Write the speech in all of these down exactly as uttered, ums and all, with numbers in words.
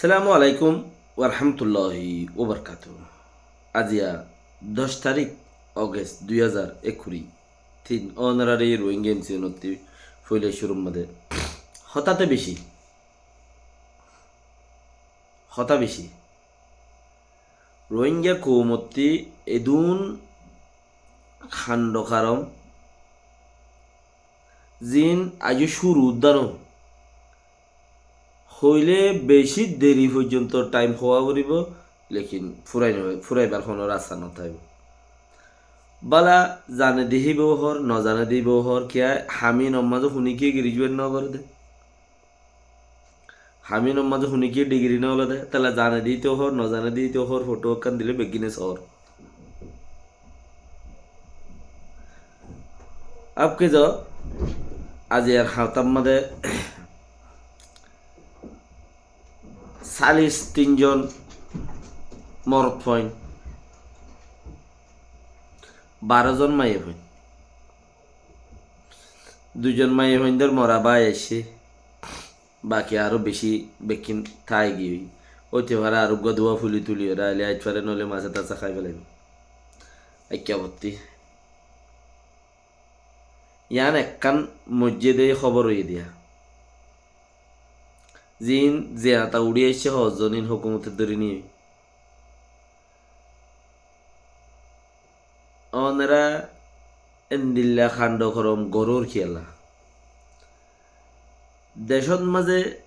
Assalamu alaikum warahmatulláhi wabarakátuhu. Aziya doc tarík August dui házar ekkuri. Tin ónorari Rohingya M C N ottí foila cúrur mazé hotá te beci, hotá beci. Rohingya koumottí edún kando karom zin aijjó cúru uddá no. Hoile beci deri foijjonto thaim hoó foribó, lekin furai no, furaibar hono rasta no táibo. Bála zane de híba hoór, no zane de híba hoór, kiyá ham inor mazé hone kiyé graduate no goré de. Ham inor mazé hone kiyé degree no ló de, tala zane de íte hoór, no zane de íte hoór, foto ekkán dile beggúne soór. Ab ke zo, aijjar hotár mazé callic tin zon morot fuain, baró zon maiya fuain, dui zon maiya fuaindór mora bái aiccé. Baki aró beci bekkín tái giyói. Óite fare aró uggúa duwa fuli tuli óre aile ait fare, noóile mase tase hái felaibo. Ekka bottí. Yián ekkán moijjé de hóbor óiye diya. Zin ze añta uçí aiccé hoózzonín hókumote dóri niyé. Ónora endilla kando korom gorór kiyólla? Decót mazé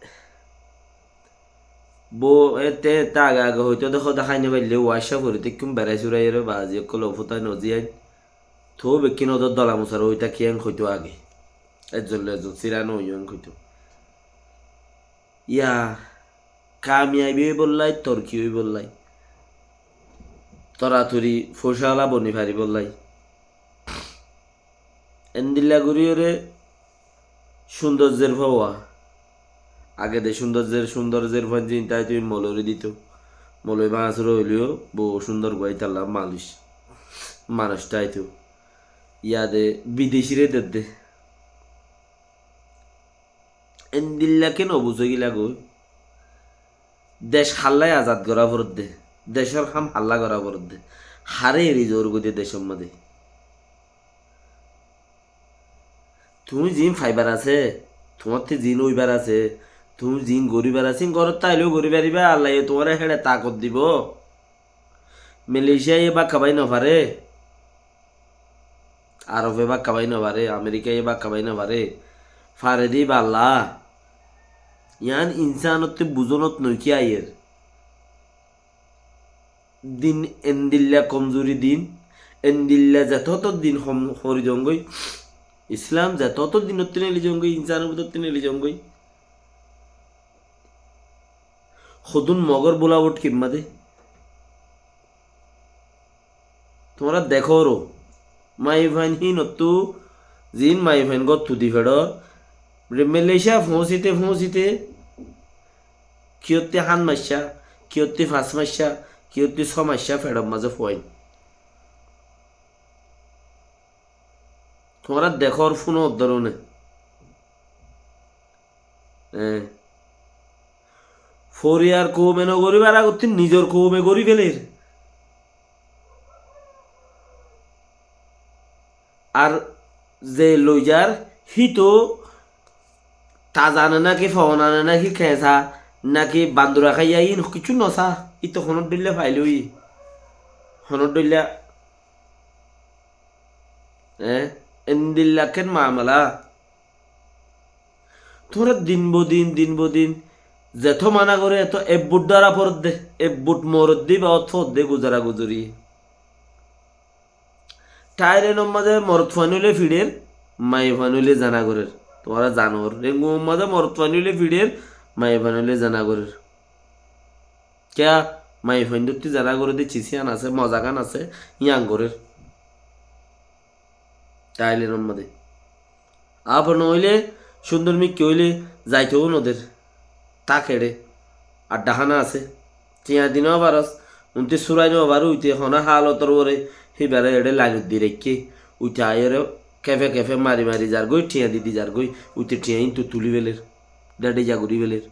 bo-, e te, te age age hoitó de hoda hái no faille, uaccá fori táikkun berai surai ore bazi ókkol ofútai no ziyain. Tou bekkín odor dola musar ói táki en hoitó age. Ezzon loi ezzon sira no óiyo en hoitó. Iya, kamiyabi óibollai, torki óibollai, toratori foicála boni faribóllai. Endilla goríyoré cúndor zerfa uwa. Agede cúndor zer, cúndor zerfa zin táito, moloi re dito. Moloi bañsuro óileyo bou cúndor guaitalla manuc, manuc táito. Yade bidecire dedde. Endilla ken no buzó gilagói? Dec hallai azad gorá foredde, decór ham halla gorá foredde, haré eri zoór goi de decór mazé. Tuñí ziín faibar asé, tuáñtte ziín óibar asé, tuñí ziín goríbar asé, ín górot táileyo gorí faribá, Allaye tuáñre héçe takot dibó. Malaysiaye bákka bái nofaré, Arobe bákka bái nofaré, Amerikaye bákka bái nofaré, faré de íba Alla. Yián insanotte buzónot noikí aiyér. Din endilla komzuri din, endilla zetóto din hom-, hori zongói, Islam zetóto dinottú neli zongói, insanor bútottú neli zongói. Hodún mogór bula uthkimma de. Tuáñra dekóro, maiyafuain hínottú, ziín maiyafuain góttu di feçor, re Malaysia foóñsite foóñsite, kiyottí hát maiccá, kiyottí fañs maiccá, kiyottí só maiccá feçor mazé fuain. Tuáñra dekór fúnor dóróne. Eé. Foriyar koume no goríbar agottí nizor koume gorí felér. Ar ze loizar, híto ta zane náki, fon ane náki, keñsa náki, bandura háiya, iín kiccú nosá. Íto honór dhoilla fail óiye. Honór dhoilla, eé, endilla ekkán mamela. Tuáñra din bodin, din bodin, zetó mana goré etó ebbut dóra foredde, ebbut moredde, íba ot foredde guzara guzuri. Thailandor mazé morotfuain óile fiçer, maiyafuain óile zena gorér. Tuáñra zano, Rengunor mazé morotfuain óile fiçer, maiyafuain óile zena gorér. Kiyá? Maiyafuain dótti zena goré de cis yián asé, moza gán asé, yián gorér. Thailandor mazé. Abar noóile, cúndor mikká óile, zaitou noder. Táke eçé. Adda hána asé. Thiañ di nofaros, untí súrai nofaré, uite hono hálotor uore, híbare eçé lainot di raikké. Uite aiyóre kefe kefe mari mari zargói, thiañ di di zargói, uite thiañ íntu tulí felér. Dhédhe za gorí felér.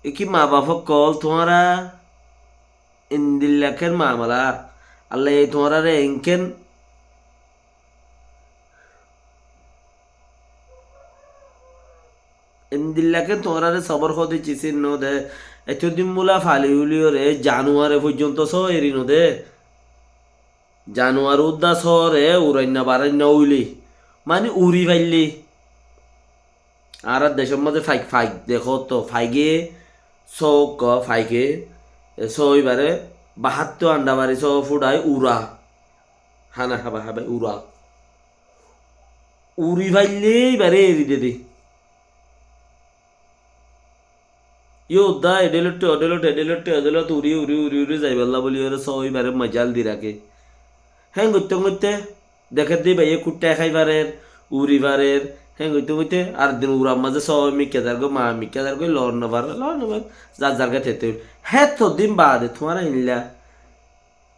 Ki mabaf ókkol, tuáñra endilla ken mamala, Allaye tuáñrare enken, endilla ken tuáñrare sobor hoó de, cisin no de, etodin bula fali uliyore januare foijjonto só eri no de. Januar udda sóore urainna barainna óile, mani uri faille. Añárar decór mazé faik, faik dekó to, faige só, faike, e só ibare bahatto anda bari só fudai ura. Hána hába hába ura. Uri faille ibare eri de de. Yó udda edélottu odélot, edélottu odélot uri, uri, uri, uri zaibálla buli ore só ibare majal di raké. Héen goitte goitte deké de baiye kuttá hái farer, uri farer, héen goitte goitte ar din urar mazé só mikká zargói, ma mikká zargói, lor no farer, lor no farer, zar zargá tete. Hétto din baade tuáñra héilla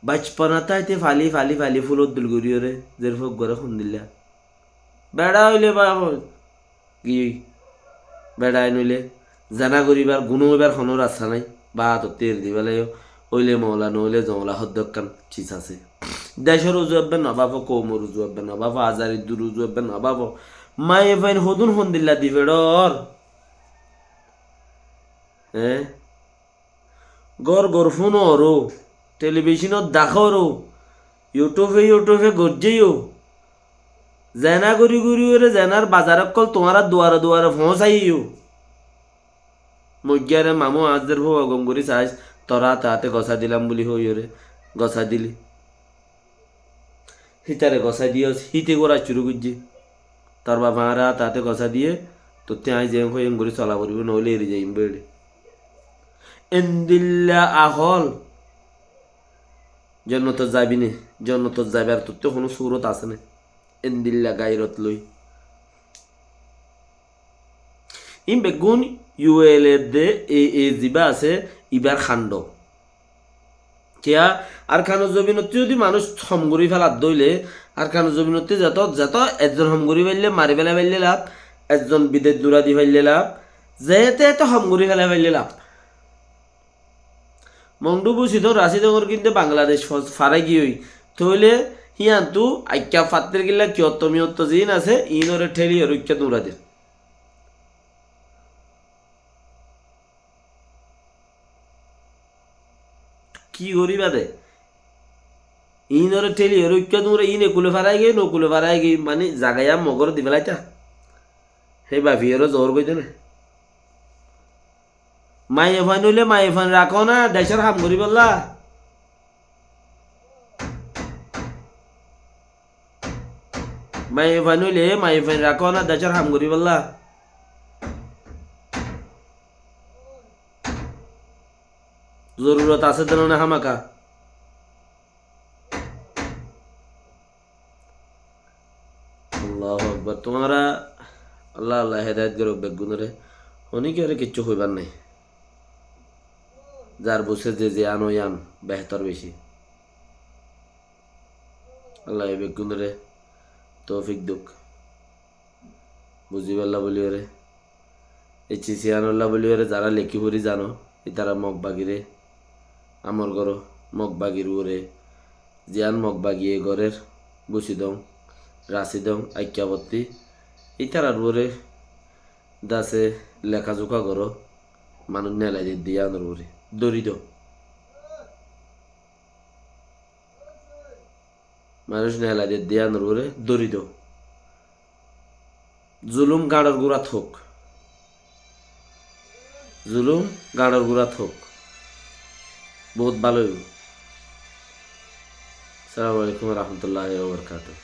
bacpona táite fali, fali, fali fulor dul gorí ore, zer fok gore hondilla. Beça óile ba, ki, beça noile, zena goribar, guná óibar honó rasta nái, ba totte eri di félaiyo, óile mola, noóile zomla hoddé ekkán ciz asé. Decór uzu ebbe no bafo, koumor uzu ebbe no bafo, azar iddur uzu ebbe no bafo. Maiyafuain hodún hondilla di feçor. Eé? Gór gór fúnoro, telibicónot dekóro, YouTube-e YouTube-e goijjéyo, zena gorí gorí ore zenar bazar ókkol tuáñrar duare duare foóñsaiyo. Moijjare mamú añár fua gom gorí saáis, tor áte áte gosá dilam buli hoiyóre gosá dili. Hítare gosá diyós, híte gorá cúru goijjé. Tor bafe añáre áte áte gosá diyé, tottí aññí zeén hoói eén gorí sola foribó, noóile eri zaiyum bóli. Endilla ahól. Jonnotot zaibi né? Jonnotot zaibar tottí honó surot asé né? Endilla gairot loi. Ín beggún U L A de e, e ziba asé, ibar kando. Kiyá, Arkanor zobinottí zodi manúic hom gorí feladde óile, Arkanor zobinottí zeto, zeto ezzon hom gorí faille, mari felai faille laf, ezzon bidec dura di faille laf, zeéte eto hom gorí felai faille laf. Mongdu Busidong Rasidongor kinde Bangladec fo-, farai giyói. Tóile híyantu aikka fattir gilla kiyotto miyotto ziín asé, iínoré théli ore uikká dura der. Ki goríba de? Iínoré théli ore uikká dura, iín ekule farai giyói, nokule farai giyói, mani zagaiya mogor di felaita. Hé bafiyoré zoór goidé né. Maiyafuain óile maiyafuain rakó na decór ham goríbolla. Maiyafuain óile maiyafuain rakó na decór ham goríbolla. Zorurot asé de no né hámaka. Allahu Akbar. Tuáñra Allah, Allah hedayet goruk beggúnore. Honikiyóre kiccú hoibar nái. Zar buzé ze ziyán óiyan behétor beci. Allah e beggúnore toufik douk. Buzibálla bóliyoré. E ciz iyánolla bóliyoré zará lekí fori zano, ítara Mog bagiré amor goró, Mog bagir uore ziyán Mog bagiye gorér, Busidong, Rasidong, Aikkabottí, ítarar uore dase lekazuka goró, manúic nelai dedde yíanor uore dóri do. Manúic nelai dedde yíanor uore dóri do. Zulum gañçor gúrat houk. Zulum gañçor gúrat houk. Bout bála óibo. Assalamu alaikum wa rahmatullahi wa barakatuhu.